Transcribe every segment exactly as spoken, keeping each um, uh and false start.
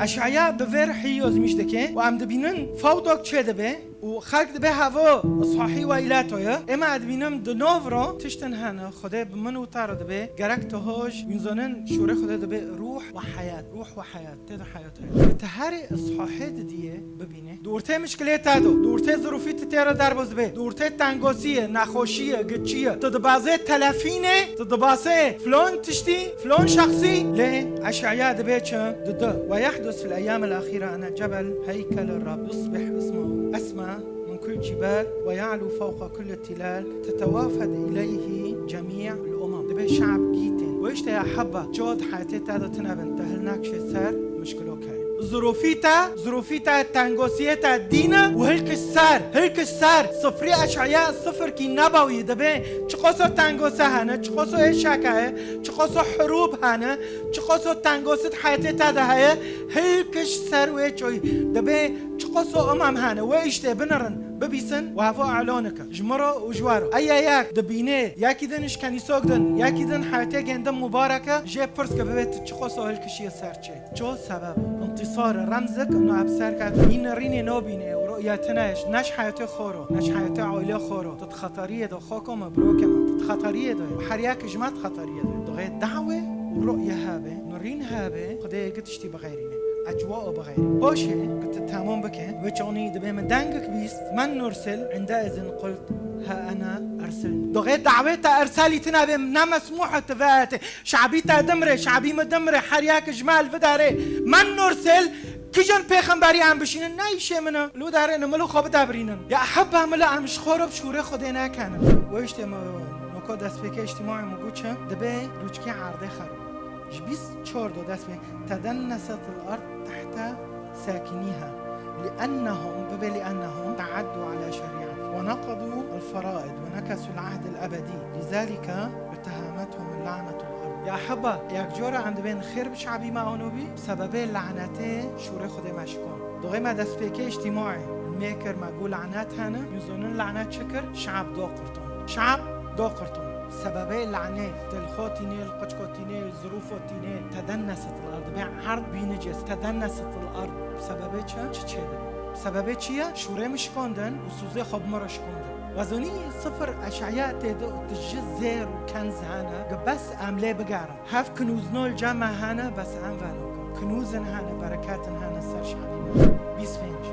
Eş'eya bi vê rihî yozmîş dike û em dibînin fewdok çê dibe û xelk dibe hevo, sahî weylato ye. Ema dibînim di nov ro tiştin hene, Xwedê bi min û te re dibe, gerek tu hoj, wîn zonin şûrê Xwedê dibe ruh ve heyat, ruh ve heyat, tê de heyat heye. Te herê sahê didiyê bibîne. Di ortê mişkilê te do, di ortê zirûfî tu tê re derbas bê, di ortê tengosiyê, nexweşiyê, giçiyê, tu dibazê telefînê, tu dibazê filon tiştî, filon şexsî, lê Eş'eya dibê çi? Dide. Ve yehdusu fil eyyamil ahîre ene cebel heykel Rab yusbih ismuhu esma min kul cibal ve ya'lu fewqa kulli tilal tetewafed ileyhi cemî'ul umam. Dibê şe'b gîtên. Ve işte ya heba, cod heyatê te de tine bin, te hil nakşê ser, mişkilo ke. Zirûfî te, zirûfî te, tengosiyê te dîne û hilkiş ser, hilkiş ser. Sifrî Eş'eya sifirkî nebawî dibe. Çiqoso tengose hene, çiqoso êşeke heye, çiqoso hirûb hene, çiqoso tengosit heyetê te de heye, hilkiş ser wê çoyî. Dibe çiqoso umam hene, wê îştê binirin, bibîsin û hevo elonike. Ji min re û ji we re. Eya yek dibîne, yekî din ji kenîsok din, yekî din heyetê gêndin mubareke, jê pirs ke bibe tu çiqoso hilkişiyê ser çê. Ço sebeb, intisar, remzik, no eb serket, yî nerînê nobîne, û ru'yetine, ne ji heyetê xoro, ne ji heyetê aîlê xoro. Tu di xeteriyê de, xoko me, birokê me, tu di xeteriyê de. Her yek ji me di xeteriyê de. Dixê dawê û ru'ye hebe, nerîn hebe, Xwedê yê gi tiştî bixeyrîne. Ecwa o bixeyrîne. Hoşe, gi tu temam bike, wê çonî dibê min dengik bîst, men nursil, inde izin qult, ha ene ersil. Dixê dawê te erselî tine bê, ne mesmûh e tu ve etê. Şabî te dimre, şabî min dimre, her yek ji me li vidarê. Men nursil, kijan pêxemberî em bişînin, ne îşê min e. Li vidarê nimil û xwe bidebirînin. Ya hebba mila em ji xwe re bi şûrê Xwedê nekenin. We îştê me, noko destpêkê îctîmaî min got çi? Dibê lûçkê erdê xero. Ji bîst çar do dest pê. Tedenneset el-erd tehte sakiniha. Li'ennehum, bibê li'ennehum te'addu ala şerî'et. Ve neqadu el-feraid ve nekesu el-ahd el-ebedî. Lizalike iltehamethum la'netul ard. Ya heba, yek cara em dibên xêr bi şabî me ano bî, sebebê lanetê şûrê Xwedê me şikon. Doxê me destpêkê îctîmaî mêkir me got lanet hene, min zonin lanet çi kir, şab do qirton. Şab do qirton. Sebebê lanê, tu li xwe tînê, li qiçko tînê, li zirûfo tînê, tedenneset il ard, dibê erd bî nicis, tedenneset il ard. Sebebê çi? Çi çêdibî? Sebebê çi ye? Şûrê min şikandin û sûzê xwe bi min re şikandin. Wezonî sifir Eş'eya tê de û tu ji zêr û kenz hene, gi bes em lê bigerin. Hev kinûzno li cem me hene, bes em venokin. Kinûzin hene, bereketin hene ser şabî me. Bîst pênc.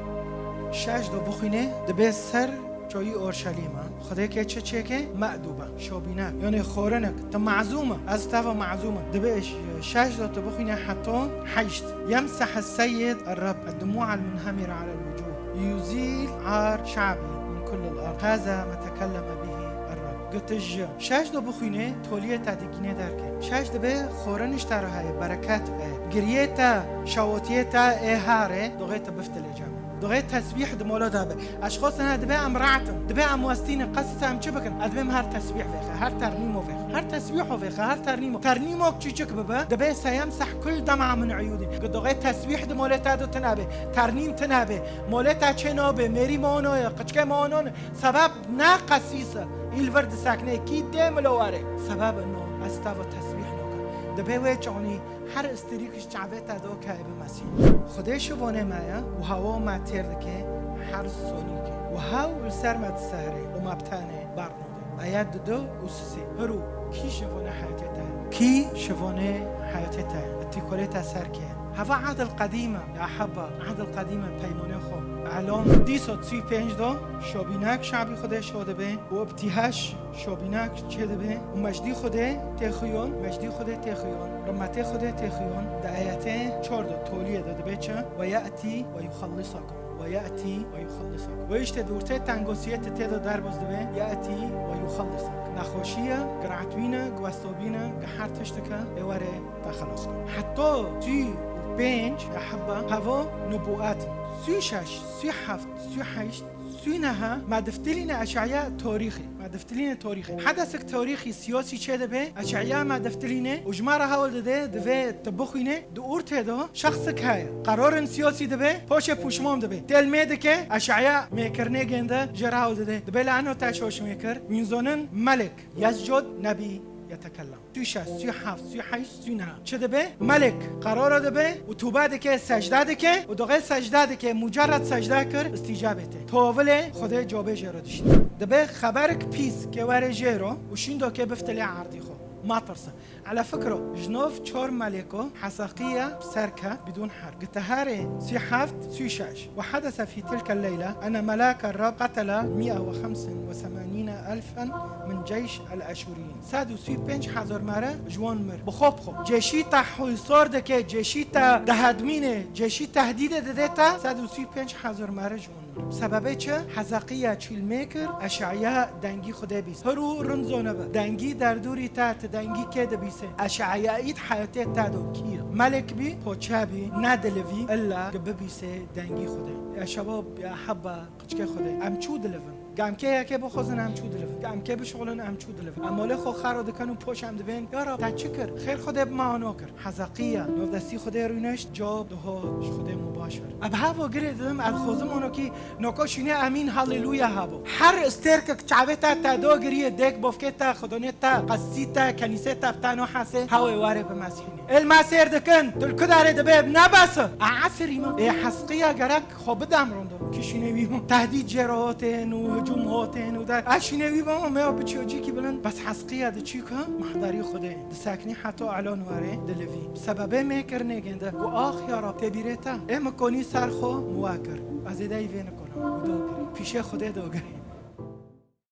Şeş do bixwînê, dibê ser çoyî Orşelîm e. Xwedê kê çi çêke? Me'dûbe. Şobînek. Yanî xorinik. Tu mazûm e. Ez teva mazûm e. Dibê ş-, şeş do tu bixwîne heto heşt. Yemseh seyyid er-Reb, ed-dumu'a el-munhamira alel wucuh. Yuzîl ar şa'bi min kullil ard. Haza ma tekelleme bihi er-Reb. Gotij, şeş do bixwîne, toliyê te digîne derke. Şeş dibe, xoriniş te re heye, bereket heye. Giriyê te, şawotiyê te ê hare, doxê te biftilê cem. Doxê tesbîh di mola de be. Ez xwestin he dibe em rahat in. Dibe em westînin. Qesî em çi bikin? Ez dibêm her tesbîh vêxe, her ternîmo vêxe. Her tesbîho vêxe, her ternîmo. Ternîmok çiçik bibe, dibe seyem seh kul dema min eyûdî. Gi doxê tesbîh di molê te de tune be. Ternîm tune be. Molê te çê nabe. Mêrî me ono ye. Qiçkê me ono ne. Sebeb ne qesîs e. Îl vir disekne. Kî tê milo were. Sebeb no. Ez teva tesbîh nokim. Dibe wê çonî Her istirîk ji çavê te do keye bimesî. Xwedê şivonê me ye û hewa me têr dike her sonîkê. Û hew li ser me disehre û me bi tenê bernode. Ayet dido û sisê. Hiro, kî şivonê heyatê te ye? Kî şivonê heyatê te ye? Îtîkolê te ser kê ye? Heva ehdil qedîm e, ya heba, ehdil qedîm e peymonê xwe. Elon dîso sî pênc do, şobînek şabî Xwedê şo dibe û ibtîheş Şobînek çêdibe û mejdî Xwedê têxiyon, mejdî Xwedê têxiyon, rimetê Xwedê têxiyon, di ayetê çor de, toliyê de dibe çi? Ve ye'tî ve yuxellisakum. Ve ye'tî ve yuxellisakum. Ve îşte di ortê tengosiyê tu tê de derbas dibe, ye'tî ve yuxellisak. Nexweşî ye, giratwîn e, giwestobîn e, gi her tiştike ê were te xelas kir. Heta sî û pênc heba heva nubuat in. Sî û şeş, sî û heft, sî û heşt, Sûneha, me diftilîne Eş'eya torîxê. Me diftilîne torîxê. Hedesik torîxî siyasî çêdibe, Eş'eya me diftilîne û ji me re hewl dide, divê tu bixwîne, di ortê de şexsik heye. Qerorin siyasî dibe, poşê pûşmam dibe. Têl mê dike, Eş'eya mêkirinê gênde, jê re hewl dide. Dibe li eno te şoş mêkir, wîn zonin melik, yescud nebî يتكلم. Sî şeş, sî heft, sî heşt, sî neh. Çi dibe? Melek qerara dibe û tûbe dike, secde dike û doxê secde dike, mucerred secde kir, îstîcabê tê. Tovilê Xwedê cobê jê re dişîne. Dibe xeberik pîs ke were jê re û şîndo ke biftilê erdî xwe. Matirse. Ala fikro, ji nav çar meleko Hezeqiya ser ke bidûn herb. Gite herê sî heft, sî şeş. وحدث في تلك الليلة أن ملاك الرب قتل مئة وخمسة وثمانين ألفا من جيش الأشوريين. Sed û sî û pênc hezar mere ji wan mir. Bi xwe bi xwe. Cêşî te hûsar dike, cêşî te dihedmîne, cêşî tehdîdê dide te, sed û sî û pênc hezar mere ji wan mir. Sebebê çi? Hezeqiya çîlmê kir, Eşaya dengî Xwedê bîst. Hir û rind zone bi. Dengî derdûrî te, ti dengî kê dibîse? Eşayayî di heyatê te do kî ye? Melek bî, poçe bî, ne dilivî, illa ki bibîse dengî Xwedê. Ya şebab, ya hebba, qiçkê Xwedê. Em çû dilivin? Gam kê yekê bixwazin em çû dilivin. Gam kê bişixulin em çû dilivin. Em malê xwe xero dikin û poş em dibên. Ya Rab, te çi kir? Xêr Xwedê bi me ano kir. Hezeqiya, navdestî Xwedê rûneşt, cewab dihat ji Xwedê mubaşir. Ev heva girê didim, ez dixwazim onokî noko şîne emîn, haleluya hebo. Her stêrkek çavê te, te do giriye, dêk bofkê te, xidonê te, qesî te, kenîsê te, bi te no hesê, hewê warê bi mesînê. El me sêr dikin, tu li ku derê dibe, ne bes e. A esirî me. Ê Hezqiya gerek xwe bidem rondo. Kî şîne wî bim. Tehdîd jê re hotên û hicûm hotên û der. Ez şîne wî bim, me ya biçiyo cîkî bilind. Bes Hezqiya di çî ku mehdarî Xwedê. Di seknî heta elon were dilivî. Sebebê me kir nêgên de. Ku ax ya Rab tê bîrê te. Ê mi konî ser xwe mi we kir. Ez ê dey vê nikonim. Û do kirî. Pîşê Xwedê do girî.